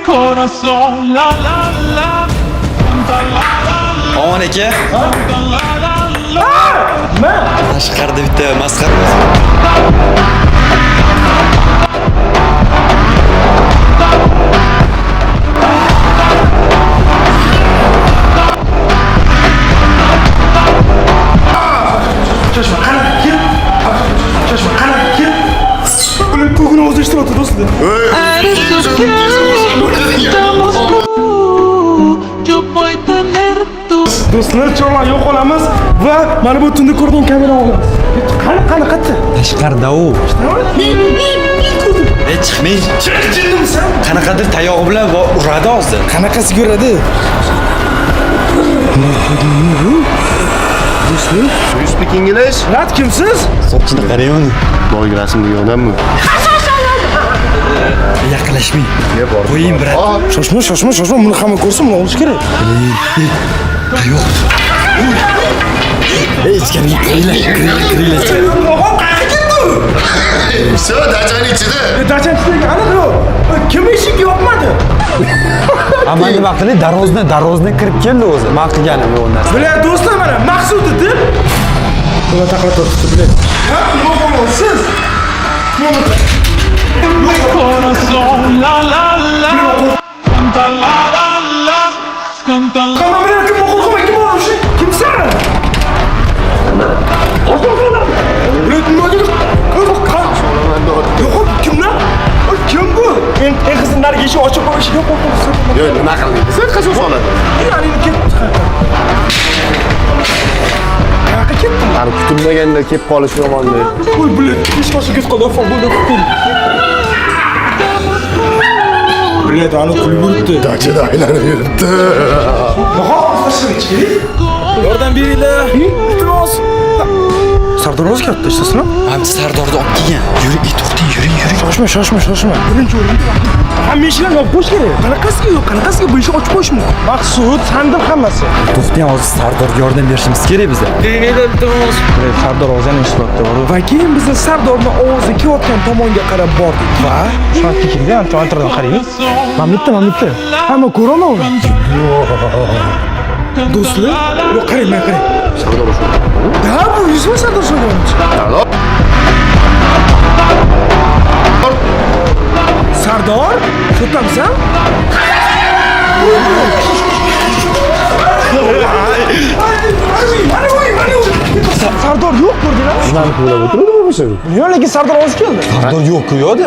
Corazón, la la la, canta la la Omon aka, la, la la la. Nima? Tashqarida bitta masxara. Shoshma, qani, kel. Shoshma, qani, kel. Bular ko'kini o'zi eshityapti, do'stlar. Eres tú, estamos tú. Yo voy a tener tu. Do'stlar, chorlar yo'qolamiz va mana bu tunda ko'rgan kamerani olamiz. Qani, qani, qayerda? Tashqarida u. Men ko'rdim. E, chiqmang. Jinnimisan? Qanaqadir tayog'i bilan uradi hozir. Qanaqasi ko'radi? Do'stlar, You speak English? Rad kimsiz? Sochini qarang uni. Boygi rasmdagi odammi? Yaqinlashmang. Ne bor? Qo'ying, brat. Shoshma, shoshma, shoshma, buni hamma ko'rsin, buni olish kerak. Tayoq. Ey, ichkariga kiringlar, kiringlar, kiringlar. Og'am qayerga ketdi? Все, dachani ichida. Dachan ichidagi aniq yo'q. Kim eshik yopmadi? Ha, man nima qilay? Darozni kirib keldi o'zi. Man qilganim yo'q u narsa. Bular do'stlar mana Maqsud deb. Nima taqlatib bular? Ha, nima bo'lasiz? Mi corazón, la la la, canta la la la, canta la. Qani bular kim qo'rqma, kim o'sha? Kimsan? Bular nima dedi? Yo'q, kimlar? Kim bu? En en qizi narigi eshik ochib qo'yish yo'q, yo'q, yo'q. Yo'q, nima qilding? Sen qachon soladi? Yani ketdi. Qayerga ketdi? Qani kutilmaganda kelib qolish yomonlik. Voy, bular eshik ochib ketib qoldi. Afon, bo'ldi, qo'l. Bular ani kulib yuribdi. Dachada aylanib yuribdi. Yordam beringlar. Iltimos. Sardor o'zi katta ishlasizmi? Manimcha Sardorni olib kelgan. Yuring, ey, to'xtang, yuring, yuring. Shoshma, shoshma, shoshma. Birinchi o'rinda hamma eshiklarni yopib qo'yish kerak. Qanaqasiga yo'q, qanaqasiga bu eshikni ochib qo'yish mumkin? Maqsud, sandiq hammasi. To'xtang, hozir Sardorga yordam berishimiz kerak bizga. Sardor ovozini eshityapti. Va keyin biz Sardorni ovozi kelayotgan tomonga qarab bordik va shu kirgan teatrdan qaraymiz. Mana bu yerda, mana bu yerda. Hamma ko'raman uni. Do'stlar, yo'q, qarang, mana qarang. Sardor o'sha. Da, bu yuzma Sardor Shodionovich. Sardor. Sardor, shu yerdamisan? Sardor yo'q, ko'rdinglarmi? Nimani ko'rib o'tiradi bo'lmasa? Yo'q, lekin Sardor ovozi keldi. Sardor yo'q-ku yo'da.